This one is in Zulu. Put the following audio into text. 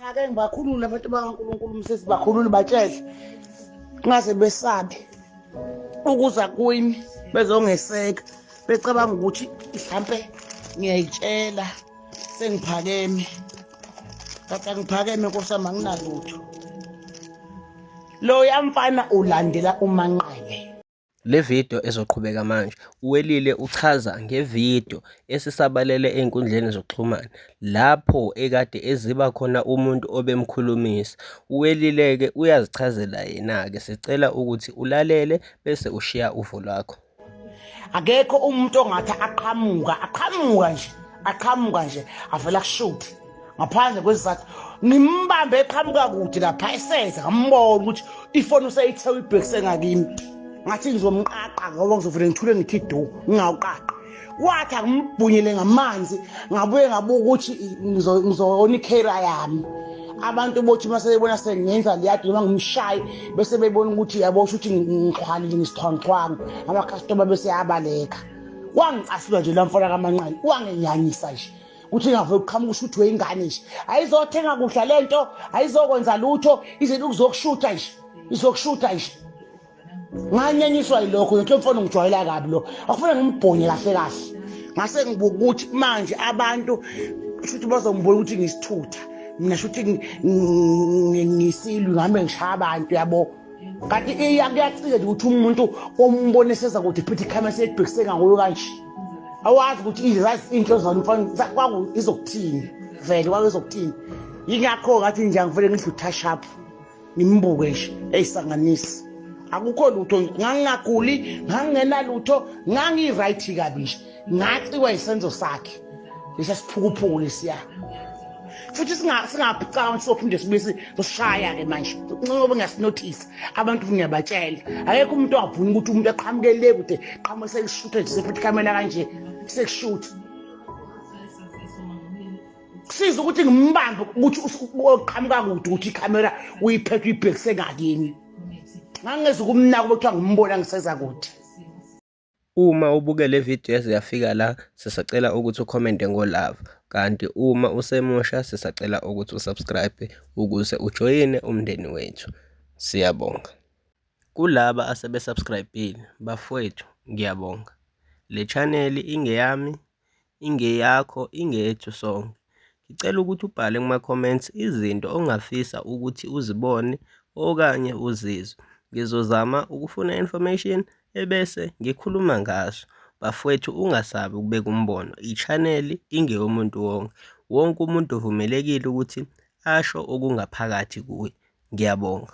Cha ke ngibakhulule abantu bakaNkulunkulu umsesi bakhulule batshele ngaze besabe ukuza kwimi bezongeseka becabanga ukuthi mhlampe ngiyayitshela sengiphakeme kanti angiphakeme nkosi yami anginalutho loya mfana ulandela uManqele. Le video ezoqhubeka manje, uWelile uchaza ngevidiyo esisabalele ey'nkundleni zokuxhumana lapho ekade eziba khona umuntu obemkhulumisa. UWelile-ke uyazichazela yena-ke, sicela ukuthi ulalele bese ushiya uvo lwakho. Akekho umuntu ongathi aqhamuka aqhamuka nje aqhamuka nje avela kushuthe ngaphandle kwesizathu ngimbambe eqhamuka kude lapha eseza ngambona ukuthi ifoni useyithe uyibhekise ngakimi ngathi ngizomqaqa ngoba ngizovele ngithule ngithi du ngingawuqaqi wathi angimbhunyele ngamanzi ngabuye ngabuka ukuthi ngizona ikhera yami abantu bothi uma sebebona sengenza leyadi noma ngimshaye bese bebona ukuthi yabo sho ukuthi ngixhwalile ngisixhwanguxhwangu amakhastoma bese yabaleka wangicasula nje la mfana kamanqane wangenyanyisa nje ukuthi ngave uqhamuka ushuthi weyingane nje ayizothenga kudla le nto ayizokwenza lutho ize ukuzokushutha nje izokushutha nje nganyanyiswa yilokho nje mfana ngijwayela kabi lo akufuna ngimbhonye kahle kahle ngase ngibuka ukuthi manje abantu shuthi bazongibona ukuthi ngisithutha mina shuthi ngisilwi ngihambe ngishaya abantu yabo kanti kuyacika nje ukuthi umuntu ombone seza kude phethe ikhamera seyibhekise ngakuyo kanje awazi ukuthi izazi into zona mfana kwaku izokuthini vele kwaku izokuthini yingakho ngathi nje angivele ngidle utouch up ngimbuke nje eyisanganisi akukho lutho ngangingaguli ngangingenalutho ngangi-right kabi nje ngaciwa isenzo sakhe lesa siphukuphuku lesiya futhi singaphucanga ukuthi sophinde sibuye sosishaya-ke manje ncobo ngiyasinothisa abantu ngiyabatshela akekho umuntu ongavuni ukuthi umuntu aqhamukele kude qhamuke sekushutha nje sephethe ikhamela kanje sekushutha kusiza ukuthi ngimbambe ukuthi uqhamuka kude ukuthi ikhamera uyiphethe uyibhekise ngakimi ngangingeza ukumnaka ubekuthiwa ngimbona ngiseza kude. Uma ubuke le video yaze yafika la, sisacela ukuthi ukhomente ngo-love. Kanti uma usemusha sisacela ukuthi usubscribe ukuze ujoyine umndeni wethu. Siyabonga. Kulaba asebe-subscribe-ile, bafwethu ngiyabonga. Le channel ingeyami, ingeyakho, ingeyethu sonke. Ngicela ukuthi ubhale kuma-comments izinto ongafisa ukuthi uzibone okanye uzizwe. Ngizozama ukufuna information ebese ngikhuluma ngazo. Bafwethu ungasabi ukubeka umbono, i-channel ingeyomuntu wonke. Wonke umuntu uvumelekile ukuthi asho okungaphakathi kuye. Ngiyabonga.